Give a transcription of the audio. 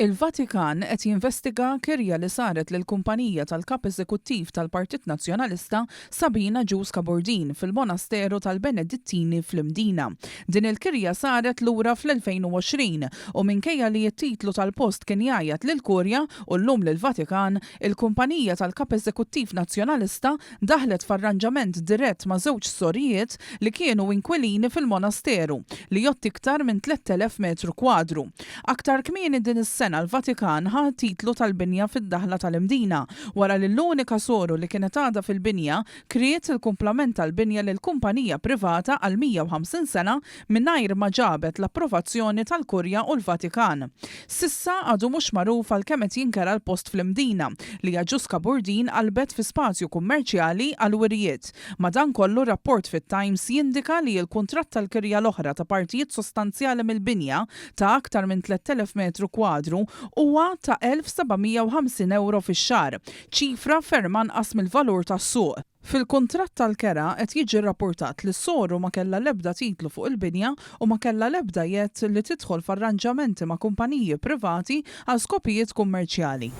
Il-Vatikan qed jinvestiga kirja li saret lill-kumpanija tal-Kap Eżekuttiv tal-Partit Nazzjonalista Sabina Agius Cabourdin fil-Monasteru tal-Benedittini fl-Imdina. Din il-kirja saret lura fl-2020 u minkejja li t-titlu tal-post kien jgħajjat lill-Kurja u llum lill-Vatikan, il-kumpanija tal-Kap Eżekuttiv Nazzjonalista daħlet f'arranġament dirett ma' żewġ sorijiet li kienu inkwilini fil-monasteru, li jgħodd iktar minn 3,000 metru kwadru. Aktar kmieni din is-sena l-Vatikan ħa titlu tal-binja fid-daħla tal-Imdina, wara li l-unika soru li kienet għadha fil-binja kriet il-kumplament tal-binja lil kumpanija privata għal 150 sena mingħajr ma ġabet l-approvazzjoni tal-Kurja u l-Vatikan. S'issa għadu mhux magħruf għal kemm qed jinkera l-post fl-Imdina, li Agius Cabourdin qalbet fi spazju kummerċjali għall-wirjiet. Madankollu rapport fit-Times jindika li l-kuntratt tal-kirja l-oħra ta' partijiet sostanzjali mill-binja, ta' aktar minn 3,000 metru kwadru, huwa ta' 1,750 ewro fix-xahar, ċifra ferm anqas mill-valur tas-suq. Fil-kuntratt tal-kera qed jiġi rrappurtat li s-soru ma kellha l-ebda titlu fuq il-binja u ma kellha l-ebda jedd li tidħol f'arranġamenti ma' kumpaniji privati għal skopijiet kummerċjali.